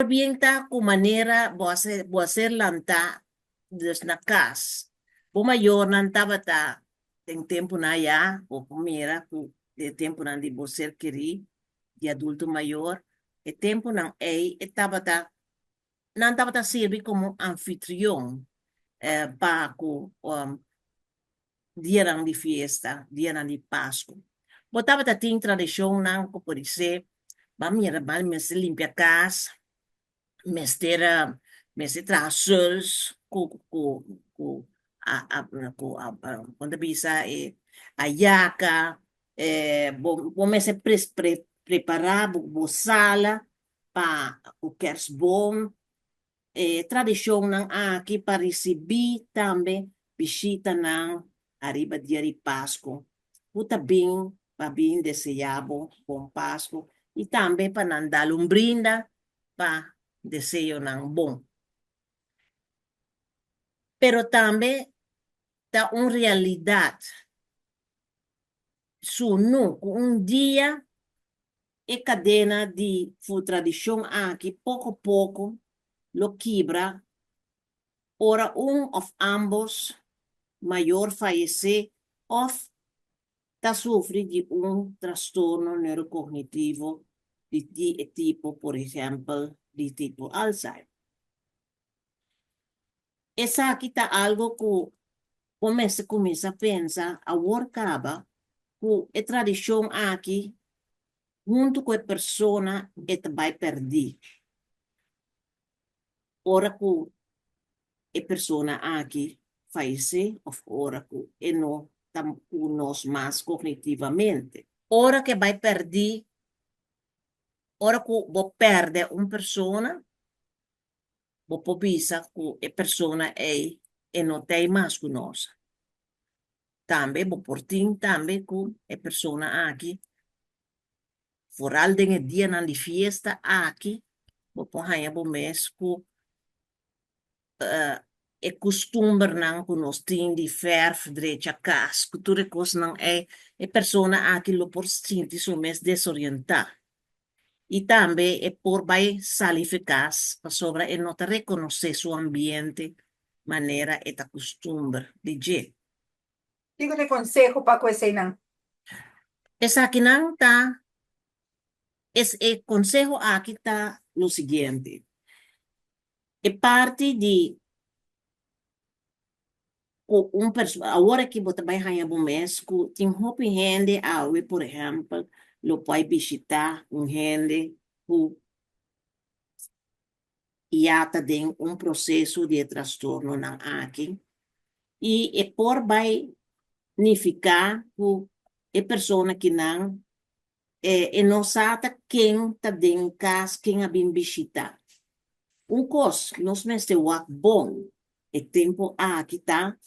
bien ta ku manera bo a ser bo a ser lantá dus na kas. Bo mayornan tabata den tempunan ayá, bo por mira ku den tempunan di bo ser kerí, di adulto mayor, e tempunan ei e tabata nan tabata sirbi komo anfitrion pa ku dianan di fiesta, dianan di Pasku. Bo tabata tin tradishonnan ku podisé ban mira ban mester limpia kas, mester mester traha sùls ku ku ku a a ku a kon ta bisa e ayaka, bo bo mester prepará bo bo sala pa ku kersboom. E tradishonnan aki pa risibí tambe bishitanan ariba dia di Pasku ku ta bin pa bin deseá bo bon Pasku i tambe pa nan dal un brinda pa deseonan bon. Pero tambe ta un realidat sunu ku un dia E kadena di fu tradishon aki poko poko lo kibra ora un òf ámbos mayor fayesé òf ta sufri di un trastorno neurokognitivo di di e tipo, por ehèmpel di tipo Alzheimer. Esaki ta algo ku bo mester kuminsá pensa awor kaba ku e tradishon aki huntu ku e persona e ta bai pèrdí ora ku e persona aki fayesé òf ora ku e no ta ku nos mas kognitivamente. Ora ku e bai pèrdí, ora ku bo pèrdè un persona, Bo por bisa ku e persona ei e no ta ei mas ku nos. Tambe bo por tin tambe ku e persona aki, foral den e dianan di fiesta aki, bo por haña bo mes ku e kustumbernan ku nos tin di fèrf, drecha kas, ku tur e kosnan ei, e persona aki lo por sinti su mes desorientá. I tambe e por bai sali fe kas pasobra e no ta rekonosé su ambiente manera e ta kustumber di dje. Kiko ta e konseho pa ku eseinan? Esakinan ta es e konseho aki ta lo siguiente, E parti di ku un persona awor aki bo ta bai haña bo mes ku tin hopi hende awe por ehèmpel lo por a bishitá un hende ku ya ta den un proseso di e trastornonan aki i e por bai nifiká ku e persona kinan e no sa ta ken ta den kas ken a bin bishitá. Un kos nos mester wak bon e tempu aki ta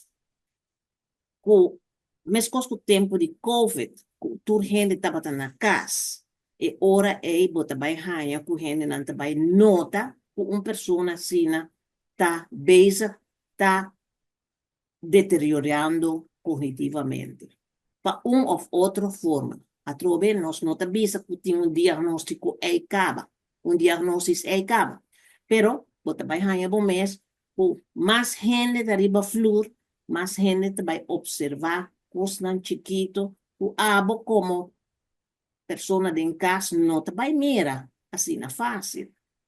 ku meskos ku tempu di covid ku tur hende tabata na kas, e ora ei bo ta bai haña ku hendenan ta bai nota ku un persona asina ta bezig ta deteriorando cognitivamente pa un of otro forma. Atrobe nos no ta bisa cu tin un diagnostico ey caba, un diagnosis ey caba, pero bo ta bay haña bo mes cu mas hende ta riba flur, mas hende ta bay observa cosnan chikito cu abo como persona den cas no ta bay mira asina facil.